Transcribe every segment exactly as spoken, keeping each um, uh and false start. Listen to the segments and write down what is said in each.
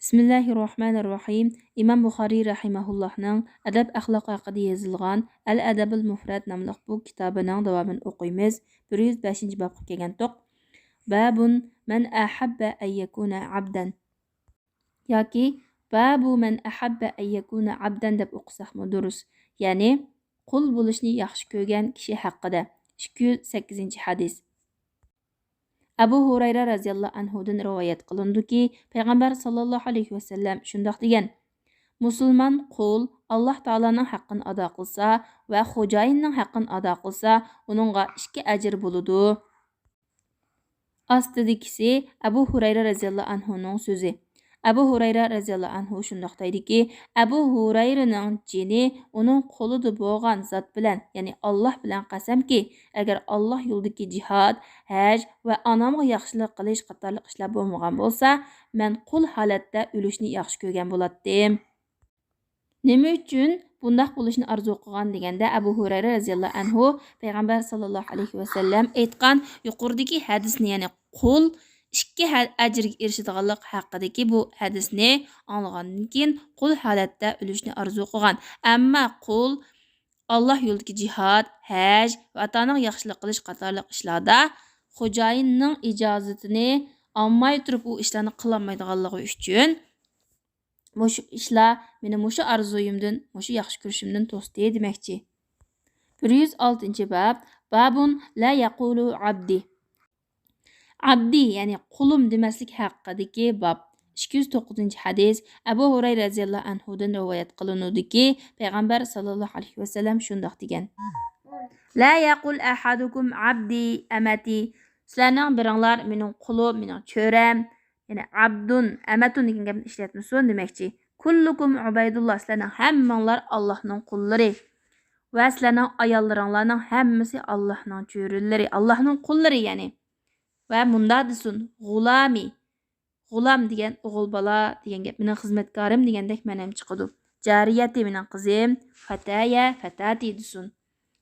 بىسمىللاھىررەھمانىررەھىم. ئىمام بۇخارىي رەھىمەھۇللاھنىڭ ئەدەب ئەخلاق ھەققىدە يېزىلغان ئەل ئەدەبۇل مۇفرەت ناملىق بۇ كىتابىنىڭ داۋامىنى ئوقۇيمىز. بىر يۈز بەشىنچى بابقا كەلگەنتۇق. بابۇن مەن ئەھەببە ئەن يەكۇنە ئەبدەن ياكى بابۇ مەن ئەھەببە ئەن يەكۇنە ئەبدەن دەپ ئوقۇساقمۇ دۇرۇس. يەنى قۇل بولۇشنى ياخشى كۆرگەن كىشى ھەققىدە. ئىككى يۈز سەككىزىنچى ھەدىس. ئەبۇ ھۇرەيرە رەزىياللاھۇ ئەنھۇدىن رىۋايەت قىلىنىدۇكى، پەيغەمبەر ساللاللاھۇ ئەلەيھى ۋەسەللەم شۇنداق دېگەن: مۇسۇلمان قۇل ئاللاھ تائالانىڭ ھەققىنى ئادا قىلسا ۋە خوجايىننىڭ ھەققىنى ئادا قىلسا، ئۇنىڭغا ئىككى ئەجىر بولىدۇ. ئاستىدىكىسى ئەبۇ ھۇرەيرە رەزىياللاھۇ ئەنھۇنىڭ سۆزى. ئەبۇ ھۇرەيرە رەزىياللاھۇ ئەنھۇ شۇنداق دەيدىكى، ئەبۇ ھۇرەيرىنىڭ جېنى ئۇنىڭ قولىدا بولغان زات بىلەن، يەنى ئاللاھ بىلەن قەسەمكى، ئەگەر ئاللاھ يولىدىكى جىھاد، ھەج ۋە ئانامغا ياخشىلىق قىلىش قاتارلىق ئىشلار بولمىغان بولسا، مەن قۇل ھالەتتە ئۆلۈشنى ياخشى كۆرگەن بولاتتىم. نېمە ئۈچۈن بۇنداق بولۇشنى ئارزۇ قىلغان دېگەندە، ئەبۇ ھۇرەيرە رەزىياللاھۇ ئەنھۇ پەيغەمبەر ساللاللاھۇ ئەلەيھى ۋەسەللەم ئېيتقان يۇقىرىدىكى ھەدىسنى، يەنى قۇل ئىككى ھە-، ئەجىرگە ئېرىشىدىغانلىق ھەققىدىكى بۇ ھەدىسنى ئاڭلىغاندىن كېيىن، قۇل ھالەتتە ئۆلۈشنى ئارزۇ قىلغان. ئەمما قۇل ئاللاھ يولىدىكى جىھاد، ھەج ۋە ئاتا-ئانىغا ياخشىلىق قىلىش قاتارلىق ئىشلاردا خوجايىننىڭ ئىجازىتىنى ئالماي تۇرۇپ ئۇ ئىشلارنى قىلالمايدىغانلىقى ئۈچۈن، مۇشۇ ئىشلار مېنى مۇشۇ ئارزۇيۇمدىن، مۇشۇ ياخشى كۆرۈشۈمدىن توستى دېمەكچى. بىر يۈز ئالتىنچى باب، بابۇن لا يەقۇلۇ ئابدى. ئابدى، يەنى قۇلۇم دېمەسلىك ھەققىدىكى باب. ئىككى يۈز توققۇزىنچى ھەدىس، ئەبۇ ھۇرەيرە رەزىياللاھۇ ئەنھۇدىن رىۋايەت قىلىنىدۇكى، پەيغەمبەر ساللاللاھۇ ئەلەيھى ۋەسەللەم شۇنداق دېگەن: لا يەقۇل ئەھەدۇكۇم ئابدى ئەمەتى. سىلەرنىڭ بىرىڭلار مېنىڭ قۇلۇم، مېنىڭ چۆرەم، يەنى ئابدۇن، ئەمەتۇن دېگەن گەپنى ئىشلەتمىسۇن دېمەكچى. كۇللۇكۇم ئۇبەيدۇللا، سىلەرنىڭ ھەممىڭلار ئاللاھنىڭ قۇللىرى ۋە سىلەرنىڭ ئاياللىرىڭلارنىڭ ھەممىسى ئاللاھنىڭ چۆرىلىرى، ئاللاھنىڭ قۇللىرى يەنى. ۋە مۇنداق دېسۇن، غۇلامى، غۇلام دېگەن ئوغۇل بالا دېگەن گەپ، مېنىڭ خىزمەتكارىم دېگەندەك مەنەم چىقىدۇ. جارىيەتى، مېنىڭ قىزىم، فەتەيە، فەتاتى دېسۇن.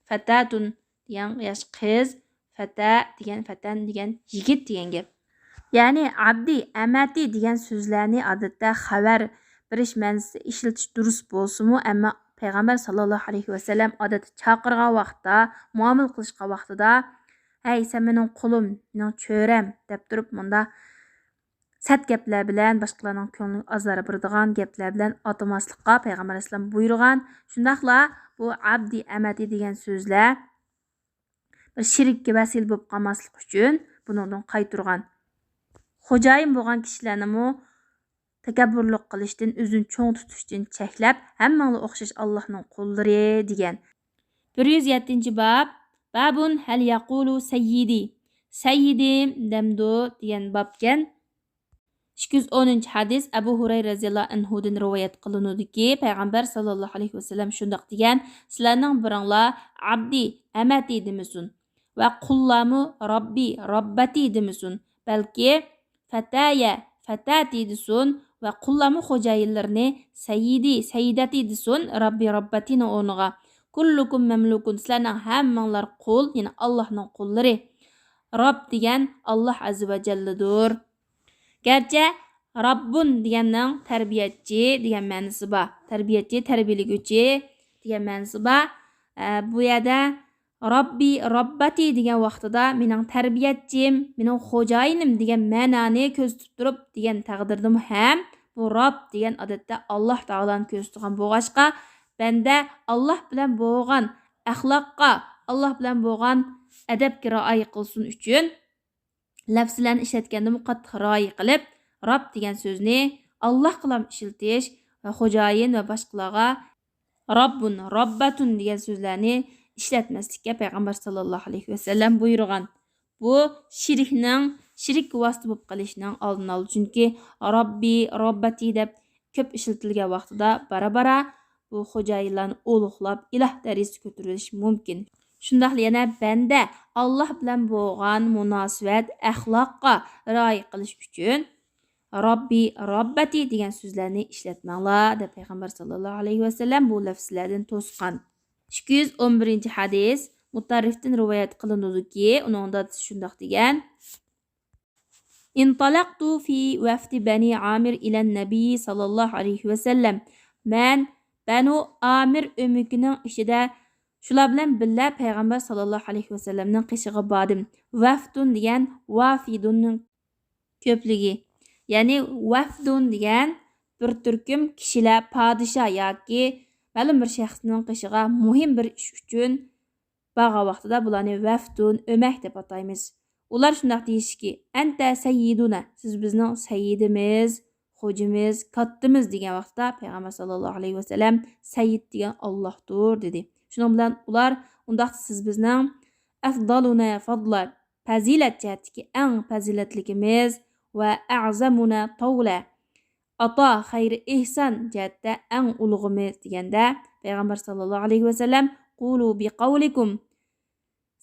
فەتاتۇن دېگەن ياش قىز، فەتە دېگەن، فەتەن دېگەن يىگىت دېگەن گەپ. يەنى ئابدى، ئەمەتى دېگەن سۆزلەرنى ئادەتتە خەۋەر بېرىش مەنىسىدە ئىشلىتىش دۇرۇس بولسىمۇ، ئەمما پەيغەمبەر ساللاللاھۇ ئەلەيھى ۋەسەللەم ئادەتتە چاقىرغان ۋاقىتتا، مۇئامىلە قىلىشقان ۋاقتىدا، ھەي، سەن مېنىڭ قۇلۇم، مېنىڭ چۆرەم دەپ تۇرۇپ، مۇنداق سەت گەپلەر بىلەن، باشقىلارنىڭ كۆڭلىگە ئازار بېرىدىغان گەپلەر بىلەن ئاتىماسلىققا پەيغەمبەر ئەلەيھىسسالام بۇيرۇغان. شۇنداقلا بۇ ئابدى، ئەمەتى دېگەن سۆزلەر بىر شىرككە ۋەسىلە بولۇپ قالماسلىق ئۈچۈن بۇنىڭدىن قايتۇرغان. خوجايىن بولغان كىشىلەرنىمۇ تەكەببۇرلۇق قىلىشتىن، ئۆزىنى چوڭ تۇتۇشتىن چەكلەپ، ھەممىڭلار ئوخشاش ئاللاھنىڭ قۇللىرى دېگەن. بىر يۈز يەتتىنچى باب، بابۇن ھەل يەقۇلۇ سەييىدى. سەييىدىم دەمدۇ دېگەن بابكەن. ئىككى يۈز ئونىنچى ھەدىس، ئەبۇ ھۇرەيرە رەزىياللاھۇ ئەنھۇدىن رىۋايەت قىلىنىدۇكى، پەيغەمبەر ساللاللاھۇ ئەلەيھى ۋەسەللەم شۇنداق دېگەن: سىلەرنىڭ بىرىڭلار ئابدى، ئەمەتى دېمىسۇن ۋە قۇللارمۇ راببى، راببەتى دېمىسۇن، بەلكى فەتەيە، فەتاتى دېسۇن ۋە قۇللارمۇ خوجايىنلىرىنى سەييىدى، سەييىدەتى دېسۇن، راببى، راببەتىنىڭ ئورنىغا. كۇللۇكۇم مەملۇكۇن، سىلەرنىڭ ھەممىڭلار قۇل، يەنى ئاللاھنىڭ قۇللىرى. راب دېگەن ئاللاھ ئەززە ۋە جەللىدۇر. گەرچە راببۇن دېگەننىڭ تەربىيەچى دېگەن مەنىسى بار، تەربىيەچى، تەربىيەلىگۈچى دېگەن مەنىسى بار. ئە، بۇ يەردە راببى، راببەتى دېگەن ۋاقتىدا مېنىڭ تەربىيەچىم، مېنىڭ خوجايىنىم دېگەن مەنانى كۆرسىتىپ تۇرۇپ دېگەن تەقدىردىمۇ ھەم بۇ راب دېگەن ئادەتتە ئاللاھ تائالانى كۆرسىتىدىغان بولغاچقا، بەندە ئاللاھ بىلەن بولغان ئەخلاققا، ئاللاھ بىلەن بولغان ئەدەپكە رىئايە قىلسۇن ئۈچۈن، لەفزىلەرنى ئىشلەتكەندىمۇ قاتتىق رىئايە قىلىپ، راب دېگەن سۆزنى ئاللاھقىلام ئىشلىتىش ۋە خوجايىن ۋە باشقىلارغا راببۇن، راببەتۇن دېگەن سۆزلەرنى ئىشلەتمەسلىككە پەيغەمبەر ساللاللاھۇ ئەلەيھى ۋەسەللەم بۇيرۇغان. بۇ شىركنىڭ، شىرككە ۋاسىتە بولۇپ قېلىشنىڭ ئالدىنى ئالىدۇ. چۈنكى راببى، راببەتى دەپ كۆپ ئىشلىتىلگەن ۋاقتىدا بارا-بارا بۇ خوجايىنلارنى ئۇلۇغلاپ، ئىلاھ دەرىجىسىگە كۆتۈرۈۋېلىشى مۇمكىن. شۇنداقلا يەنە بەندە ئاللاھ بىلەن بولغان مۇناسىۋەت، ئەخلاققا رىئايە قىلىش ئۈچۈن راببى، راببەتى دېگەن سۆزلەرنى ئىشلەتمەڭلار دەپ پەيغەمبەر ساللاللاھۇ ئەلەيھى ۋەسەللەم بۇ لەفزلەردىن توسقان. ئىككى يۈز ئون بىرىنچى ھەدىس، مۇتەررىفتىن رىۋايەت قىلىنىدۇكى، ئۇنىڭ دادىسى شۇنداق دېگەن: انطلقت في وفد بني عامر إلى النبي صلى الله عليه وسلم. مەن بەنۇ ئامىر ئۆمىكىنىڭ ئىچىدە شۇلار بىلەن بىللە پەيغەمبەر ساللاللاھۇ ئەلەيھى ۋەسەللەمنىڭ قېشىغا باردىم. ۋەفدۇن دېگەن ۋافىدۇننىڭ كۆپلۈكى. يەنى ۋەفدۇن دېگەن بىر تۈركۈم كىشىلەر، پادىشاھ ياكى مەلۇم بىر شەخسنىڭ قېشىغا مۇھىم بىر ئىش ئۈچۈن بارغان ۋاقتىدا بۇلارنى ۋەفدۇن ئۆمەك دەپ ئاتايمىز. ئۇلار شۇنداق دېيىشكى، ئەنتە سەييىدۇنا، سىز بىزنىڭ سەييىدىمىز، خوجىمىز، كاتتىمىز دېگەن ۋاقىتتا پەيغەمبەر ساللاللاھۇ ئەلەيھى ۋەسەللەم سەييىد دېگەن ئاللاھتۇر دېدى. شۇنىڭ بىلەن ئۇلار ئۇنداقتا سىز بىزنىڭ ئەفدالۇنا فەدلا، پەزىلەت جەھەتتىكى ئەڭ پەزىلەتلىكىمىز ۋە ئەزەمۇنا تەۋلە، ئاتا خەير ئېھسان جەھەتتە ئەڭ ئۇلۇغىمىز دېگەندە، پەيغەمبەر ساللاللاھۇ ئەلەيھى ۋەسەللەم، قۇلۇ بىقەۋلىكۇم،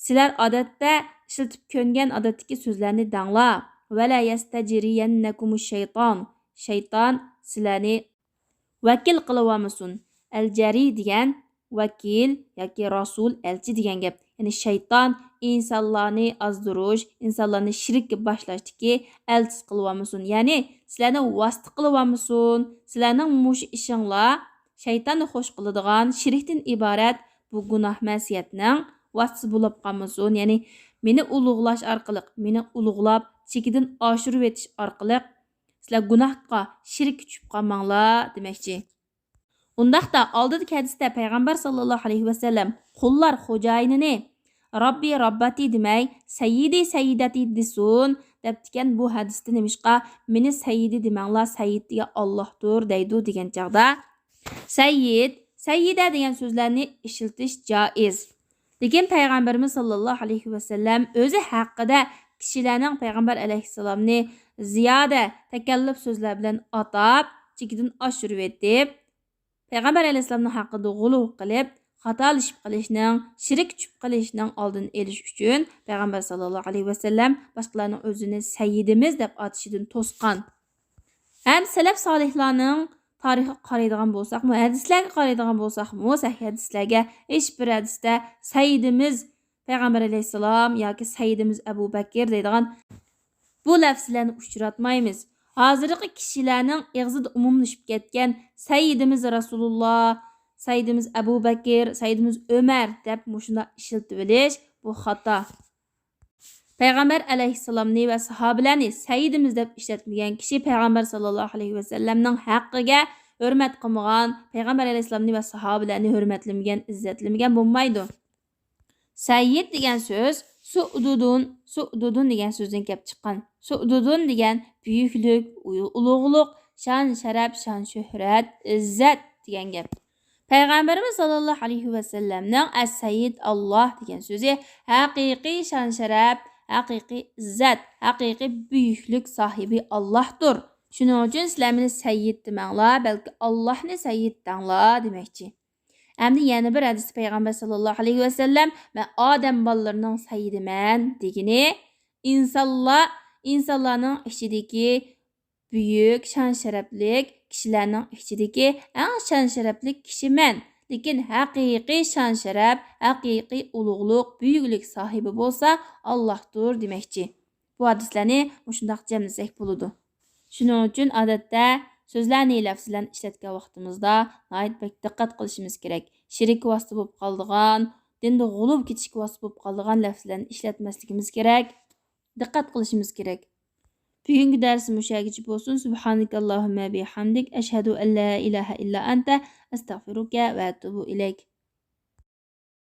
سىلەر ئادەتتە ئىشلىتىپ كۆنگەن ئادەتتىكى سۆزلەرنى دەڭلار. ۋەلا يەستەجرىيەننەكۇمۇش شەيتان، شەيتان سىلەرنى ۋەكىل قىلىۋالمىسۇن. ئەلجەرى دېگەن ۋەكىل ياكى رەسۇل، ئەلچى دېگەن گەپ. يەنى شەيتان ئىنسانلارنى ئازدۇرۇش، ئىنسانلارنى شىرككە باشلاشتىكى ئەلچىسى قىلىۋالمىسۇن. يەنى سىلەرنى ۋاسىتە قىلىۋالمىسۇن. سىلەرنىڭ مۇشۇ ئىشىڭلار شەيتاننى خوش قىلىدىغان شىركتىن ئىبارەت بۇ گۇناھ مەسىيەتنىڭ ۋاسىتىسى بولۇپ قالمىسۇن. يەنى مېنى ئۇلۇغلاش ئارقىلىق، مېنى ئۇلۇغلاپ، چېكىدىن ئاشۇرۇۋېتىش ئارقىلىق سىلەر گۇناھقا، شىرككە چۈشۈپ قالماڭلار دېمەكچى. ئۇنداقتا ئالدىدىكى ھەدىستە پەيغەمبەر ساللاللاھۇ ئەلەيھى ۋەسەللەم قۇللار خوجايىنىنى راببى رابباتى دېمەي، سەييىدى سەييىداتى دېسۇن دەپتىكەن. بۇ ھەدىستە نېمىشقا مېنى سەييىدى دېمەڭلار، سەييىد دېگەن ئاللاھتۇر دەيدۇ دېگەن چاغدا، سەييىد، سەييىدە دېگەن سۆزلەرنى ئىشلىتىش جائىز. لېكىن پەيغەمبىرىمىز ساللاللاھۇ ئەلەيھى ۋەسەللەم ئۆزى ھەققىدە كىشىلەرنىڭ پەيغەمبەر ئەلەيھىسسالامنى زىيادە تەكەللۇپ سۆزلەر بىلەن ئاتاپ، چېكىدىن ئاشۇرۇۋېتىپ، پەيغەمبەر ئەلەيھىسسالامنىڭ ھەققىدە غۇلۇ قىلىپ، خاتالىشىپ قېلىشنىڭ، شىرك چۈشۈپ قېلىشنىڭ ئالدىنى ئېلىش ئۈچۈن پەيغەمبەر ساللاللاھۇ ئەلەيھى ۋەسەللەم باشقىلارنىڭ ئۆزىنى سەييىدىمىز دەپ ئاتىشىدىن توسقان. ھەم سەلەف سالىھلارنىڭ تارىخىغا قارايدىغان بولساقمۇ، ھەدىسلەرگە قارايدىغان بولساقمۇ، سەھىھ ھەدىسلەرگە ھېچ بىر ھەدىستە سەييىدىمىز پەيغەمبەر ئەلەيھىسسالام ياكى سەييىدىمىز ئەبۇ بەكىر دەيدىغان بۇ لەپسىلەرنى ئۇچراتمايمىز. ھازىرقى كىشىلەرنىڭ ئېغىزىدا ئومۇملىشىپ كەتكەن سەييىدىمىز رەسۇلۇللا، سەييىدىمىز ئەبۇ بەكىر، سەييىدىمىز ئۆمەر دەپ مۇشۇنداق ئىشلىتىۋېلىش، بۇ خاتا. پەيغەمبەر ئەلەيھىسسالامنى ۋە ساھابىلەرنى سەييىدىمىز دەپ ئىشلەتمىگەن كىشى پەيغەمبەر ساللاللاھۇ ئەلەيھى ۋەسەللەمنىڭ ھەققىگە ھۆرمەت قىلمىغان، پەيغەمبەر ئەلەيھىسسالامنى ۋە ساھابىلەرنى ھۆرمەتلىمىگەن، ئىززەتلىمىگەن بولمايدۇ. سەييىد دېگەن سۆز سۇئدۇدۇن، سۇئدۇدۇن دېگەن سۆزدىن كېلىپ چىققان. سۇئدۇدۇن دېگەن بۈيۈكلۈك، ئۇ-، ئۇلۇغلۇق، شان-شەرەپ، شان-شۆھرەت، ئىززەت دېگەن گەپ. پەيغەمبىرىمىز ساللاللاھۇ ئەلەيھى ۋەسەللەمنىڭ ئەس-سەييىد ئاللاھ دېگەن سۆزى ھەقىقىي شان-شەرەپ، ھەقىقىي ئىززەت، ھەقىقىي بۈيۈكلۈك ساھىبى ئاللاھتۇر. شۇنىڭ ئۈچۈن سىلەر مېنى سەييىد دېمەڭلار، بەلكى ئاللاھنى سەييىد دەڭلار دېمەكچى. ئەمدى يەنە بىر ھەدىستە پەيغەمبەر ساللاللاھۇ ئەلەيھى ۋەسەللەم، مەن ئادەم بالىلىرىنىڭ سەييىدىمەن دېگىنى، ئىنسانلار، ئىنسانلارنىڭ ئىچىدىكى بۈيۈك، شان-شەرەپلىك كىشىلەرنىڭ ئىچىدىكى ئەڭ شان-شەرەپلىك كىشى مەن. لېكىن ھەقىقىي شان-شەرەپ، ھەقىقىي ئۇلۇغلۇق، بۈيۈكلۈك ساھىبى بولسا ئاللاھتۇر دېمەكچى. بۇ ھەدىسلەرنى مۇشۇنداق جەملىسەك بولىدۇ. شۇنىڭ ئۈچۈن ئادەتتە سۆزلەرنى، لەپسىلەرنى ئىشلەتكەن ۋاقتىمىزدا ناھايىتى بەك دىققەت قىلىشىمىز كېرەك. شىرككە ۋاسىتە بولۇپ قالىدىغان، دىندا غۇلۇپ كېتىشكە ۋاسىتە بولۇپ قالىدىغان لەپسىلەرنى ئىشلەتمەسلىكىمىز كېرەك. دىققەت قىلىشىمىز كېرەك. بۈگۈنكى دەرسىم مۇشۇ يەرگىچە بولسۇن. سۇبھانەكەللاھۇممە بىھەمدىك، ئەشھەدۇ ئەللا ئىلاھە ئىللا ئەنتە، ئەستەغفىرۇكە ۋە ئەتۇبۇ ئىلەيك.